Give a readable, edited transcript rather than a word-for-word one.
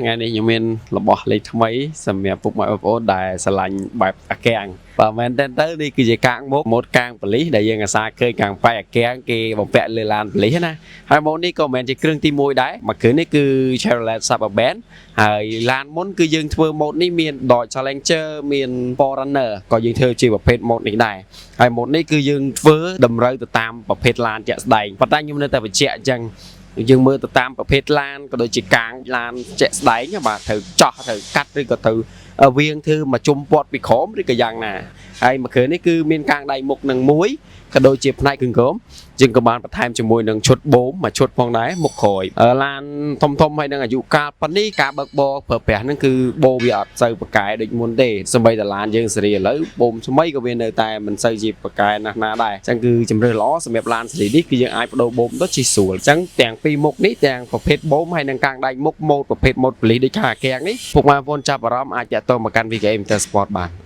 ថ្ងៃនេះខ្ញុំមានរបស់លេខថ្មីសម្រាប់ពុកម៉ែបងប្អូនដែលស្រឡាញ់បែបអាកាំងបាទមែនតើទៅនេះគឺជាកាងមុខម៉ូតកាងប៉ូលីសដែលយើងអាសាឃើញកាងបែកអាកាំងគេបំពាក់លើឡានប៉ូលីសណាហើយម៉ូតនេះក៏មិនមែនជាគ្រឿងទី1ដែរមួយគ្រឿងនេះគឺ Chevrolet Suburban ហើយឡានមុនគឺយើងធ្វើម៉ូតនេះមាន Dodge Challenger មាន Forerunner ក៏យើងធ្វើជាប្រភេទម៉ូតនេះដែរហើយម៉ូតនេះគឺយើងធ្វើតម្រូវទៅតាមប្រភេទឡានជាក់ស្ដែងប៉ុន្តែខ្ញុំនៅតែបញ្ជាក់អញ្ចឹង យើងមើលទៅតាមប្រភេទឡានក៏ដូចជាកាងឡានជាក់ស្ដែងណាបាទត្រូវចោះត្រូវកាត់ឬក៏ត្រូវវៀងធ្វើមកជុំពាត់ពីក្រោមឬក៏យ៉ាងណាហើយមួយគ្រឿងនេះគឺមានកាងដៃមុខនឹងមួយក៏ដូចជាផ្នែកកង្កោមយើងក៏បានបន្ថែមជាមួយនឹងឈុតបូមមួយឈុតផងដែរមុខក្រោយឡានធំធំហើយនឹងអាយុកាលប៉ុណ្នេះការបើកបរប្រើប្រាស់ហ្នឹងគឺបូមវាអត់សូវប្រកែដូចមុនទេសម្បីតែឡានយើងសេរីឥឡូវបូមថ្មីក៏វានៅតែមិនសូវជាប្រកែណាស់ណាដែរអញ្ចឹងគឺជំរើសល្អសម្រាប់ឡានសេរីនេះគឺយើងអាចបដូរបូមទៅជិះស្រួលអញ្ចឹងទាំងពីរមុខនេះទាំងប្រភេទបូមហើយនិងកាងដៃមុខម៉ូតប្រភេទម៉ូតប៉ូលីសដូចខាអាកៀងនេះពុកម៉ែបងប្អូនចាប់អារម្មណ៍អាចតាក់ទងមកកាន់ VKM Motor Sport បាន។